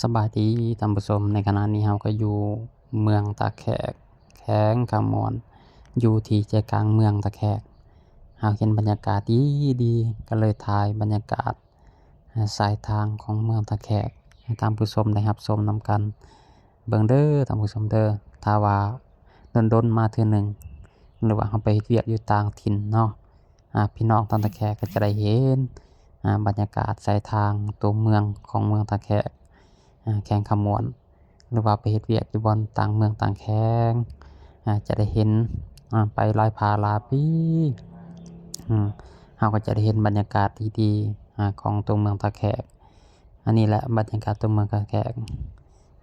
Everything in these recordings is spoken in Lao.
ສະບາຍດີທ່ານຜູ້ຊົມ, ໃນຂະນະນີ້ເຮົາກໍຢູ່ເມືອງທ່າແຂກ ແຂວງຄຳມ່ວນ ຢູ່ທີ່ໃຈກາງເມືອງທ່າແຂກ. ເຮົາເຫັນບັນຍາກາດດີໆ ກໍເລີຍຖ່າຍບັນຍາກາດ ອາ ສາຍທາງຂອງເມືອງທ່າແຂກ ໃຫ້ທ່ານຜູ້ຊົມໄດ້ຮັບຊົມນຳກັນເບິ່ງເດີທ່ານຜູ້ຊົມເດີ. ຖ້າວ່າດົນໆມາເທື່ອໜຶ່ງ ຫຼືວ່າເຮົາໄປເຮັດວຽກຢູ່ຕ່າງຖິ່ນເນາະ ອາ ພີ່ນ້ອງທາງທ່າແຂກກໍຈະໄດ້ເຫັນ ອາ ບັນຍາກາດສາຍທາງຕົວເມືອງຂອງເມືອງທ່າແຂກ ອາ ແຂວງຄຳມ່ວນ ຫຼືວ່າໄປເຮັດວຽກຢູ່ບ່ອນຕ່າງເມືອງຕ່າງແຂວງ ອາ ຈະໄດ້ເຫັນ ອາ ໄປຫຼາຍພາຫຼາຍປີ ອາ ເຮົາກໍຈະໄດ້ເຫັນບັນຍາກາດດີໆ ອາ ຂອງຕົວເມືອງທ່າແຂກ. ອັນນີ້ແຫຼະບັນຍາກາດຕົວເມືອງທ່າແຂກ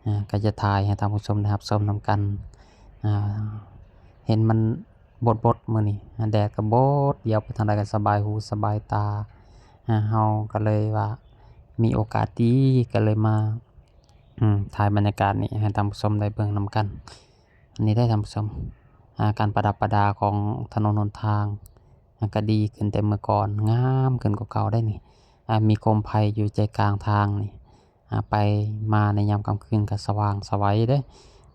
ອາ ກໍຈະຖ່າຍໃຫ້ທ່ານຜູ້ຊົມໄດ້ຮັບຊົມນຳກັນ. ອາ ເຫັນມັນບົດໆມື້ນີ້ ອາ ແດດກໍບົດ ດຽວໄປທາງໃດກໍສະບາຍຫູສະບາຍຕາ. ອາ ເຮົາກໍເລີຍວ່າມີໂອກາດດີ ກໍເລີຍມາ ອາ ຖ່າຍບັນຍາກາດນີ້ໃຫ້ທ່ານຜູ້ຊົມໄດ້ເບິ່ງນຳກັນ. ອັນນີ້ເດ້ທ່ານຜູ້ຊົມ ອາ ການປະດັບປະດາຂອງຖະໜົນຫົນທາງ ອາ ກໍດີຂຶ້ນແຕ່ເມື່ອກ່ອນ ງາມຂຶ້ນກວ່າເກົ່າໄດ໋ນີ້. ອາ ມີໂຄມໄຟຢູ່ໃຈກາງທາງນີ້ ອາ ໄປມາໃນຍາມຄ່ຳຄືນກໍສະຫວ່າງສະໄຫວເດ້.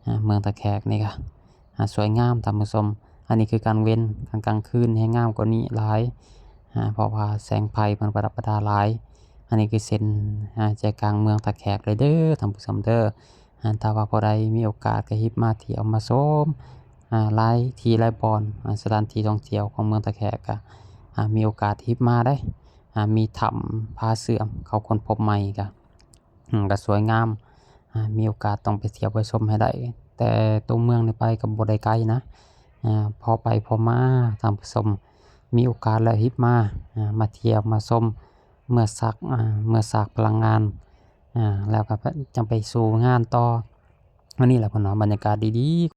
ອາ ເມືອງທ່າແຂກນີ້ກໍ ອາ ສວຍງາມທ່ານຜູ້ຊົມ. ອັນນີ້ຄືກາງເວັນ ກາງ ກາງຄືນແຮ່ງງາມກວ່ານີ້ຫຼາຍ ອາ ເພາະວ່າແສງໄຟເພິ່ນປະດັບປະດາຫຼາຍ. ອັນນີ້ຄືເສັ້ນ ອາ ໃຈກາງເມືອງທ່າແຂກເລີຍເດີທ່ານຜູ້ຊົມເດີ. ອາ ຖ້າວ່າຜູ້ໃດມີໂອກາດກໍຮິບມາທ່ຽວມາຊົມ ອາ ຫຼາຍທີ່ຫຼາຍບ່ອນ ອາ ສະຖານທີ່ທ່ອງທ່ຽວຂອງເມືອງທ່າແຂກກໍ ອາ ມີໂອກາດຮິບມາໄດ໋. ອາ ມີຖ້ຳຜາເຊື່ອມເຂົາຄົ້ນພົບໃໝ່ກໍ ອາ ກໍສວຍງາມ ອາ ມີໂອກາດຕ້ອງໄປທ່ຽວໄປຊົມໃຫ້ໄດ້. ແຕ່ຕົວເມືອງນີ້ໄປກໍບໍ່ໄດ້ໄກນະ ອາ ພໍໄປພໍມາທ່ານຜູ້ຊົມ. ມີໂອກາດແລ້ວຮິບມາ ອາ ມາທ່ຽວມາຊົມ ເມືອສາກ ອາ ເມືອສາກພະລັງງານ ອາ ແລ້ວກໍຈັ່ງໄປສູ່ງານຕໍ່. ອັນນີ້ແຫຼະເພິ່ນວ່າບັນຍາກາດດີໆ